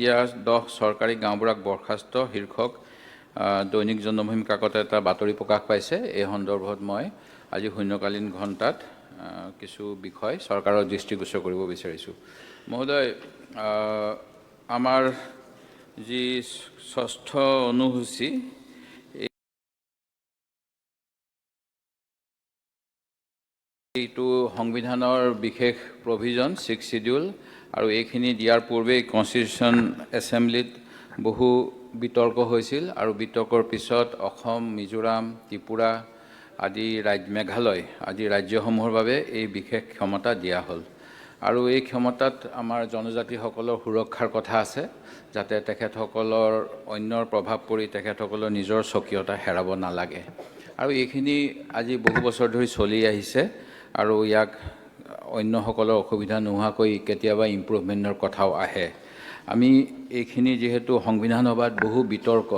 দিয়া 10 চৰকাৰী গাঁওবুঢ়াক বৰ্খাস্ত শীৰ্ষক দৈনিক জন্মভূমি কাকত এটা বাতৰি প্ৰকাশ পাইছে। এই সন্দৰ্ভত মই আজি শূন্যকালীন ঘণ্টাত কিছু বিষয় চৰকাৰৰ দৃষ্টিগোচৰ কৰিব বিচাৰিছোঁ। মহোদয়, আমাৰ যি ষষ্ঠ অনুসূচী, এইটো সংবিধানৰ বিশেষ প্ৰভিজন, ছিক্স চিডিউল, আৰু এইখিনি দিয়াৰ পূৰ্বেই কনষ্টিটিউশ্যন এছেম্বলিত বহু বিতৰ্ক হৈছিল আৰু বিতৰ্কৰ পিছত অসম, মিজোৰাম, ত্ৰিপুৰা আদি ৰাজ্য, মেঘালয় আদি ৰাজ্যসমূহৰ বাবে এই বিশেষ ক্ষমতা দিয়া হ'ল। আৰু এই ক্ষমতাত আমাৰ জনজাতিসকলৰ সুৰক্ষাৰ কথা আছে, যাতে তেখেতসকলৰ অন্যৰ প্ৰভাৱ পৰি তেখেতসকলৰ নিজৰ স্বকীয়তা হেৰাব নালাগে। আৰু এইখিনি আজি বহু বছৰ ধৰি চলি আহিছে আৰু ইয়াক অন্যসকলৰ অসুবিধা নোহোৱাকৈ কেতিয়াবা ইম্প্ৰুভমেণ্টৰ কথাও আহে। আমি এইখিনি যিহেতু সংবিধান সভাত বহু বিতৰ্ক,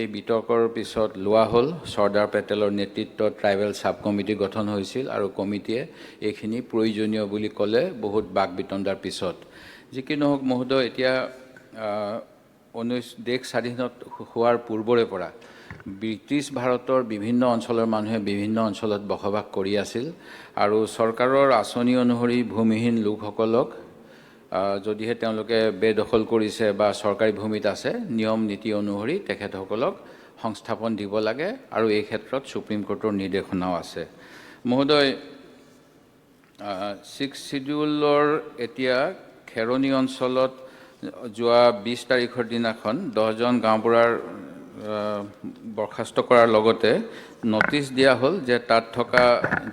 এই বিতৰ্কৰ পিছত লোৱা হ'ল। চৰ্দাৰ পেটেলৰ নেতৃত্বত ট্ৰাইবেল ছাব কমিটি গঠন হৈছিল আৰু কমিটিয়ে এইখিনি প্ৰয়োজনীয় বুলি ক'লে বহুত বাক বিতণ্ডাৰ পিছত। যি কি নহওক মহোদয়, এতিয়া দেশ স্বাধীনত হোৱাৰ পূৰ্বৰে পৰা ব্ৰিটিছ ভাৰতৰ বিভিন্ন অঞ্চলৰ মানুহে বিভিন্ন অঞ্চলত বসবাস কৰি আছিল আৰু চৰকাৰৰ আঁচনি অনুসৰি ভূমিহীন লোকসকলক যদিহে তেওঁলোকে বেদখল কৰিছে বা চৰকাৰী ভূমিত আছে, নিয়ম নীতি অনুসৰি তেখেতসকলক সংস্থাপন দিব লাগে আৰু এই ক্ষেত্ৰত সুপ্ৰিম কোৰ্টৰ নিৰ্দেশনাও আছে। মহোদয়, ছিক্স চিডিউলৰ এতিয়া খেৰণি অঞ্চলত যোৱা 20 তাৰিখৰ দিনাখন 10জন গাঁওবুঢ়াৰ বৰ্খাস্ত কৰাৰ লগতে নটিচ দিয়া হ'ল যে তাত থকা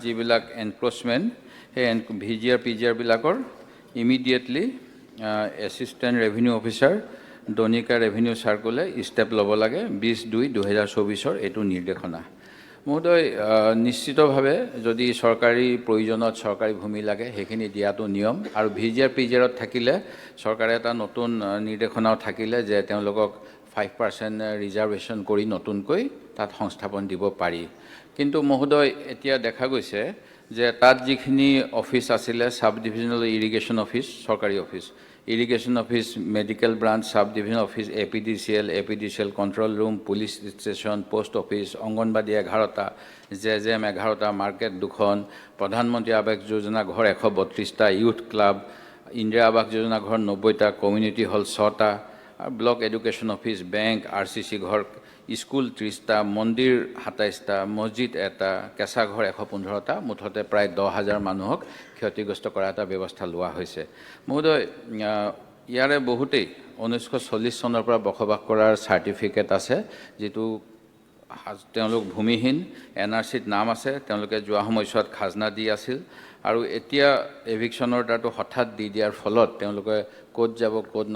যিবিলাক এনক্ৰ'চমেণ্ট, সেই V G R, P G আৰবিলাকৰ ইমিডিয়েটলি এছিষ্টেণ্ট ৰেভিনিউ অফিচাৰ, দনিকা ৰেভিনিউ চাৰ্কলে ষ্টেপ ল'ব লাগে। 20/2/2024ৰ এইটো নিৰ্দেশনা। মহোদয়, নিশ্চিতভাৱে যদি চৰকাৰী প্ৰয়োজনত চৰকাৰী ভূমি লাগে, সেইখিনি দিয়াটো নিয়ম। আৰু V G R, P G আৰত থাকিলে চৰকাৰে এটা নতুন নিৰ্দেশনাও থাকিলে যে তেওঁলোকক 5% ৰিজাৰ্ভেশ্যন কৰি নতুনকৈ তাত সংস্থাপন দিব পাৰি। কিন্তু মহোদয়, এতিয়া দেখা গৈছে যে তাত যিখিনি অফিচ আছিলে, চাব ডিভিজনেল ইৰিগেশ্যন অফিচ, চৰকাৰী office, irrigation office, medical branch, sub division office, APDCL, APDCL control room, police station, post office, anganwadi 11টা, J J M 11টা, market দুখন, প্ৰধানমন্ত্ৰী আৱাস যোজনা ঘৰ 132টা, ইউথ ক্লাব, ইন্দিৰা আৱাস যোজনা ঘৰ 90টা, কমিউনিটি হল ছটা, আৰু block education office, bank, RCC ঘৰ, school 30টা, মন্দিৰ 27টা, মছজিদ এটা, কেঁচা ঘৰ 115টা। মুঠতে প্ৰায় 10,000 মানুহক ক্ষতিগ্ৰস্ত কৰা এটা ব্যৱস্থা লোৱা হৈছে। মহোদয়, ইয়াৰে বহুতেই 1940 চনৰ পৰা বসবাস কৰাৰ চাৰ্টিফিকেট আছে, যিটো তেওঁলোক ভূমিহীন, এন আৰ চিত নাম আছে। তেওঁলোকে যোৱা সময়ছোৱাত খাজনা দি আছিল আৰু এতিয়া এভিকশ্যন অৰ্ডাৰটো হঠাৎ দি দিয়াৰ ফলত তেওঁলোকে ক'ত যাব, ক'ত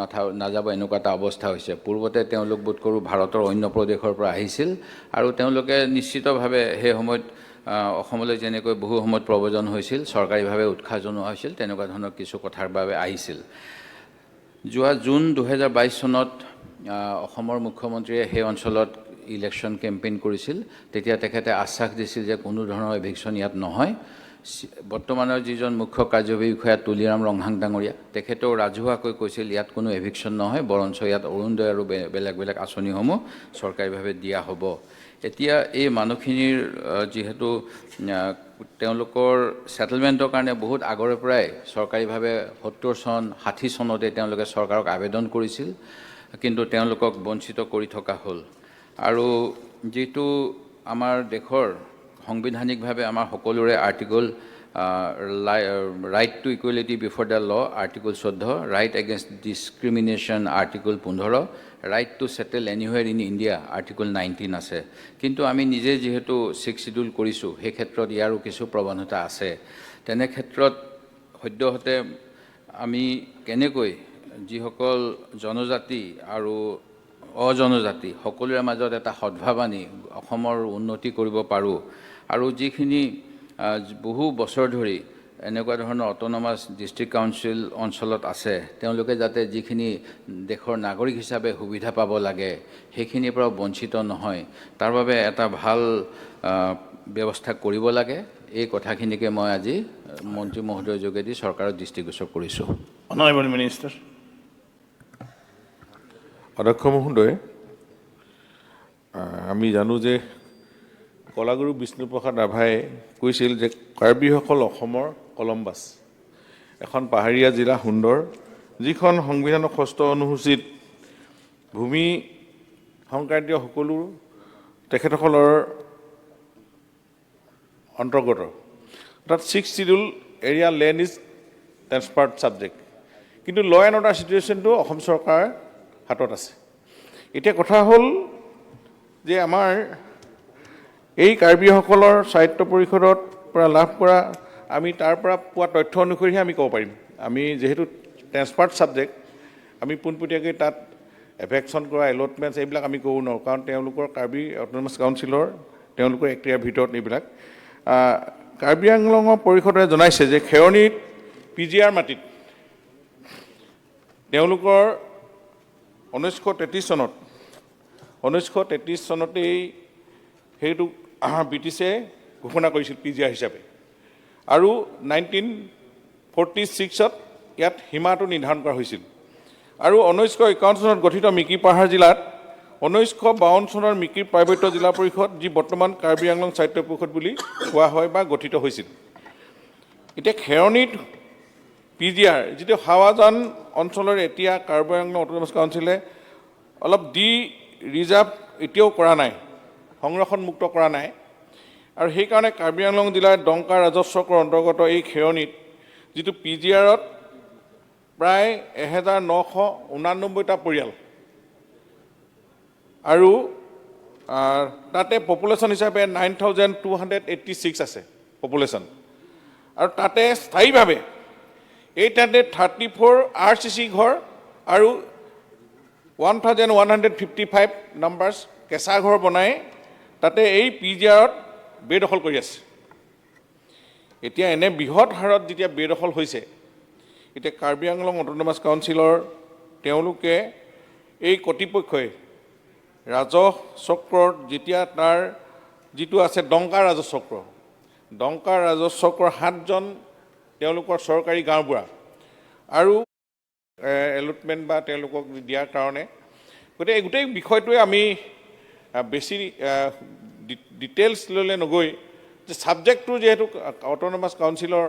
নাযাব, এনেকুৱা এটা অৱস্থা হৈছে। পূৰ্বতে তেওঁলোক বোধ কৰোঁ ভাৰতৰ অন্য প্ৰদেশৰ পৰা আহিছিল আৰু তেওঁলোকে নিশ্চিতভাৱে সেই সময়ত অসমলৈ যেনেকৈ বহু সময়ত প্ৰব্ৰজন হৈছিল, চৰকাৰীভাৱে উৎসাহ জনোৱা হৈছিল, তেনেকুৱা ধৰণৰ কিছু কথাৰ বাবে আহিছিল। যোৱা জুন 2022 চনত অসমৰ মুখ্যমন্ত্ৰীয়ে সেই অঞ্চলত ইলেকশ্যন কেম্পেইন কৰিছিল। তেতিয়া তেখেতে আশ্বাস দিছিল যে কোনো ধৰণৰ এভিকশ্যন ইয়াত নহয়। বৰ্তমানৰ যিজন মুখ্য কাৰ্যবাহী বিষয়া তুলিৰাম ৰংহাং ডাঙৰীয়া, তেখেতেও ৰাজহুৱাকৈ কৈছিল ইয়াত কোনো এভিকশ্যন নহয়, বৰঞ্চ ইয়াত অৰুণোদয় আৰু বেলেগ বেলেগ আঁচনিসমূহ চৰকাৰীভাৱে দিয়া হ'ব। এতিয়া এই মানুহখিনিৰ যিহেতু তেওঁলোকৰ ছেটেলমেণ্টৰ কাৰণে বহুত আগৰে পৰাই চৰকাৰীভাৱে 70 চন, 60 চনতে তেওঁলোকে চৰকাৰক আবেদন কৰিছিল, কিন্তু তেওঁলোকক বঞ্চিত কৰি থকা হ'ল। আৰু যিটো আমাৰ দেশৰ সাংবিধানিকভাৱে আমাৰ সকলোৰে article, right to equality before the law, article 14, right against discrimination, article 15, right to settle anywhere in India, article 19 আছে। কিন্তু আমি নিজে যিহেতু ছিক্স চিডিউল কৰিছোঁ, সেই ক্ষেত্ৰত ইয়াৰো কিছু প্ৰৱণতা আছে। তেনে ক্ষেত্ৰত সদ্যহতে আমি কেনেকৈ যিসকল জনজাতি আৰু অজনজাতি সকলোৰে মাজত এটা সদ্ভাৱ আনি অসমৰ উন্নতি কৰিব পাৰোঁ আৰু যিখিনি বহু বছৰ ধৰি এনেকুৱা ধৰণৰ অট'নমাছ ডিষ্ট্ৰিক্ট কাউন্সিল অঞ্চলত আছে, তেওঁলোকে যাতে যিখিনি দেশৰ নাগৰিক হিচাপে সুবিধা পাব লাগে, সেইখিনিৰ পৰাও বঞ্চিত নহয়, তাৰ বাবে এটা ভাল ব্যৱস্থা কৰিব লাগে। এই কথাখিনিকে মই আজি মন্ত্ৰী মহোদয়ৰ যোগেদি চৰকাৰক দৃষ্টিগোচৰ কৰিছোঁ। Honorable Minister. অধ্যক্ষ মহোদয়, আমি জানো যে কলাগুৰু বিষ্ণুপ্ৰসাদ ৰাভাই কৈছিল যে কাৰ্বিসকল অসমৰ কলম্বাছ। এখন পাহাৰীয়া জিলা সুন্দৰ, যিখন সংবিধানৰ ষষ্ঠ অনুসূচীত ভূমি সংক্ৰান্তীয় সকলো তেখেতসকলৰ অন্তৰ্গত। অৰ্থাৎ Sixth Schedule area land is transferred subject, কিন্তু ল এণ্ড অৰ্ডাৰ চিটুৱেশ্যনটো অসম চৰকাৰৰ হাতত আছে। এতিয়া কথা হ'ল যে আমাৰ এই কাৰ্বিসকলৰ স্বায়ত্ত পৰিষদত পৰা লাভ কৰা, আমি তাৰ পৰা পোৱা তথ্য অনুসৰিহে আমি ক'ব পাৰিম। আমি যিহেতু ট্ৰেন্সফাৰ্ড ছাবজেক্ট, আমি পোনপটীয়াকৈ তাত এভিকশ্যন কৰা, এলটমেণ্টছ এইবিলাক আমি ক'ব নোৱাৰোঁ, কাৰণ তেওঁলোকৰ কাৰ্বি অট'নমাছ কাউন্সিলৰ তেওঁলোকৰ এক্টিয়াৰ ভিতৰত এইবিলাক। কাৰ্বি আংলঙৰ পৰিষদে জনাইছে যে খেৰণিত পিজিআৰ মাটিত তেওঁলোকৰ 1933 চনত, 1933 চনতেই সেইটো ব্ৰিটিছে ঘোষণা কৰিছিল পিজিআৰ হিচাপে আৰু 1946ত ইয়াত সীমাটো নিৰ্ধাৰণ কৰা হৈছিল। আৰু 1951 চনত গঠিত মিকিৰ পাহাৰ জিলাত 1952 চনৰ মিকিৰ পাৰ্বত্য জিলা পৰিষদ, যি বৰ্তমান কাৰ্বি আংলং স্বায়ত্ত পৰিষদ বুলি কোৱা হয় বা গঠিত হৈছিল। এতিয়া খেৰণিত পিজিআৰ যিটো হাৱাজান অঞ্চলৰ, এতিয়া কাৰ্বি আংলং অট'নমাছ কাউন্সিলে অলপ ডি ৰিজাৰ্ভ এতিয়াও কৰা নাই, সংৰক্ষণমুক্ত কৰা নাই। আৰু সেইকাৰণে কাৰ্বি আংলং জিলাৰ ডংকা ৰাজহ চক্ৰৰ অন্তৰ্গত এই খেৰণিত যিটো পিজিআৰত প্ৰায় 1989টা পৰিয়াল আৰু তাতে পপুলেশ্যন হিচাপে 9286 আছে পপুলেশ্যন। আৰু তাতে স্থায়ীভাৱে 834 আৰচিচি ঘৰ আৰু 1155 numbers কেঁচা ঘৰ বনাই তাতে এই পিজিআৰত বেদখল কৰি আছে। এতিয়া এনে বৃহৎ হাৰত যেতিয়া বেদখল হৈছে, এতিয়া কাৰ্বি আংলং অট'নমাছ কাউন্সিলৰ তেওঁলোকে এই কৰ্তৃপক্ষই ৰাজহ চক্ৰত যেতিয়া তাৰ যিটো আছে ডংকা ৰাজহ চক্ৰ, ডংকা ৰাজহ চক্ৰৰ সাতজন তেওঁলোকৰ চৰকাৰী গাঁওবুঢ়া আৰু এলটমেণ্ট বা তেওঁলোকক দিয়াৰ কাৰণে। গতিকে এই গোটেই বিষয়টোৱে আমি বেছি ডিটেইলছ ল'লে নগৈ যে ছাবজেক্টটো যিহেতু অট'নমাছ কাউন্সিলৰ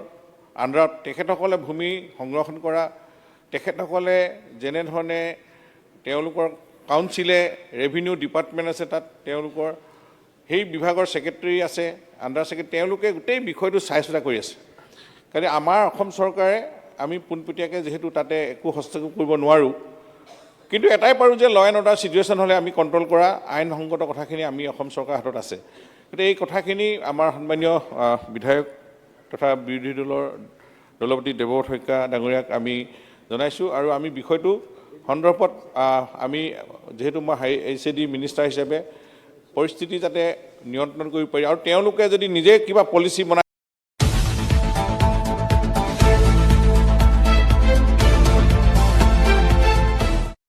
আণ্ডাৰত, তেখেতসকলে ভূমি সংৰক্ষণ কৰা, তেখেতসকলে যেনেধৰণে তেওঁলোকৰ কাউন্সিলে ৰেভিনিউ ডিপাৰ্টমেণ্ট আছে, তাত তেওঁলোকৰ সেই বিভাগৰ ছেক্ৰেটেৰী আছে, আণ্ডাৰ ছেক্ৰেটেৰী, তেওঁলোকে গোটেই বিষয়টো চাই চিতা কৰি আছে। কাৰণ আমাৰ অসম চৰকাৰে আমি পোনপটীয়াকৈ যিহেতু তাতে একো হস্তক্ষেপ কৰিব নোৱাৰোঁ, কিন্তু এটাই পাৰোঁ যে ল এণ্ড অৰ্ডাৰ চিটুৱেশ্যন হ'লে আমি কণ্ট্ৰল কৰা আইনসংগত কথাখিনি আমি অসম চৰকাৰৰ হাতত আছে। গতিকে এই কথাখিনি আমাৰ সন্মানীয় বিধায়ক তথা বিৰোধী দলৰ দলপতি দেৱব্ৰত শইকীয়া ডাঙৰীয়াক আমি জনাইছোঁ। আৰু আমি বিষয়টো সন্দৰ্ভত আমি যিহেতু মই হাই এইচএডি মিনিষ্টাৰ হিচাপে পৰিস্থিতি যাতে নিয়ন্ত্ৰণ কৰিব পাৰি আৰু তেওঁলোকে যদি নিজে কিবা পলিচি বনায়।